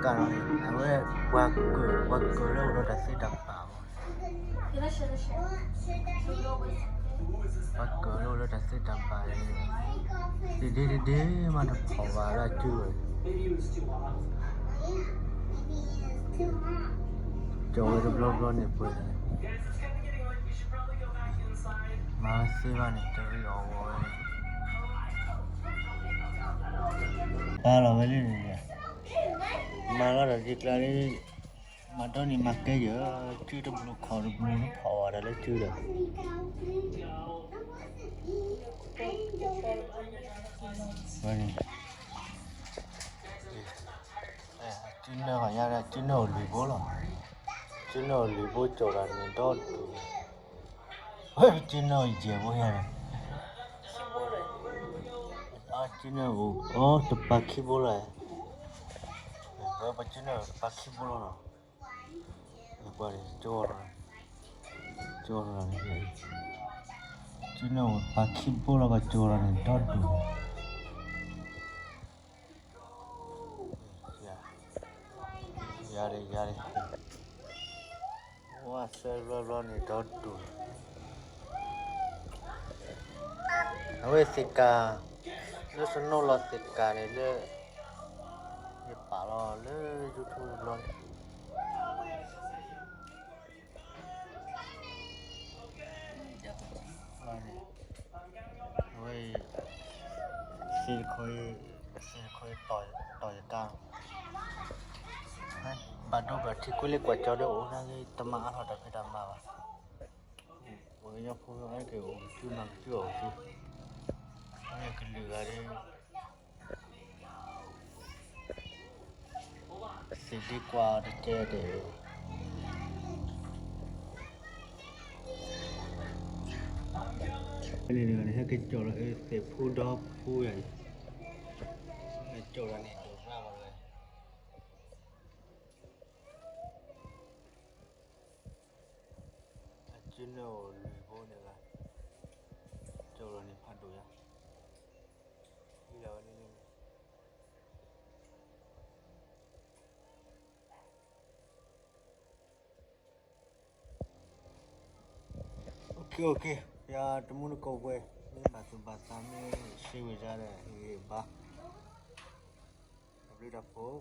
ကးလီၤန့ၣ် အဝဲ ပှၤကၢၤ ပှၤကၢၤလၢအိၣ်ဒီးတၢ်သ့တၢ်ဘၣ်မး, ပှၤကၢၤလၢအိၣ်ဒီးတၢ်သ့တၢ်ဘၣ်န့ၣ် တဒ့တဒ့မးတဖီၣ်ဘၣ်လၢအစုဝဲ, ကၠီၤဝဲတဘျီဘျီန့ၣ်ပှဲၤန့ၣ် မၤဝဲသ့ဘၣ်န့ၣ် တရံးအီၣ်ဝဲ, ပာ်လီၤဝဲလံန့ၣ်, မၤလီၤဒီးယကျါလံ, မၤဒီနံၤမၤကဲယၤ, စုတဘျုးခီၣ်တဘျုးတဖီၣ်ဝဲဒၣ်လၢစုဒီး ဝဲန့ၣ်, စုနၢၣ်ဂၤညါဒီး စုနၢၣ်အိၣ်လွံၢ်ဘိလီၤ, စုနၢၣ်အိၣ်လွံၢ်ဘိကၠီၤတၢ်န့ၣ်ဒီဒူၣ်, ဝဲစုနၢၣ်အိၣ်ယဲၢ်ဘိညါန့ၣ်, စုနၢၣ်အိၣ် အတပာ်ခံဘိလီၤ, ဝဲပစုနၢၣ်အိၣ်တပာ်ခံဘိလီၤနီၤ, ကၠီၤ ကၠီၤန့ၣ် စုနၢၣ်အိၣ်တပာ်ခံဘိလီၤကၠီၤတၢ်န့ၣ်ဒီဒူၣ်, ယၤဒ် ယၤဒ်, ဝဲဆၢဘျီဘျီန့ၣ်ဒီဒူၣ်, အဝဲသ့ၣ်ကၤ, လၢစနိလီၤသ့ၣ်ကၤန့ၣ်လၢ ယပာ်လီၤလၢ YouTube တဘျီန့ၣ်, အဝဲ သ့ၣ်တခီ, သ့ၣ်တခီတီၢ်ယကါ, ဘၣ်ဒိဘၣ်ထံးကွံာ်လၢကွၢ်ကၠီဒီးအိၣ်နာ်က့ တမၤအါထီၣ်တၢ်ဖံးတၢ်မၤဘၣ်, ပှၤကညီဖိအါက့ၤအိၣ်ကစုမၤကစုအီၣ်ကစု, အဝဲကလုာ်ဂၤဒီး သ့ၣ်ဒ့ကွၢ်တကဲဒဲး, န့ၣ်န့ၣ် ဟဲက့ၤကၠီၤလီၤအသ့ၣ်ဖူဒီဖူယၤအံၤ, ကၠီၤလီၤန့ၣ်ဒိၣ်မးဘၣ်ဝဲ, အစုနၢၣ်အိၣ်လွံၢ်ဘိန့ၣ်လီၤ, ကၠီၤလီၤန့ၣ်ဖးဒိၣ်ယၤ, ဝဲန့ၣ် OK OK, ယၤတမူတကိးဝဲ, မ့ၢ်ဘၣ်သူၣ်ဘၣ်သး မ့ၢ်ရှဲဝဲဒၣ်ဒီး ဂ့ၤဘၣ်, တၢ်ဘျုးတၢ်ဖှိၣ်.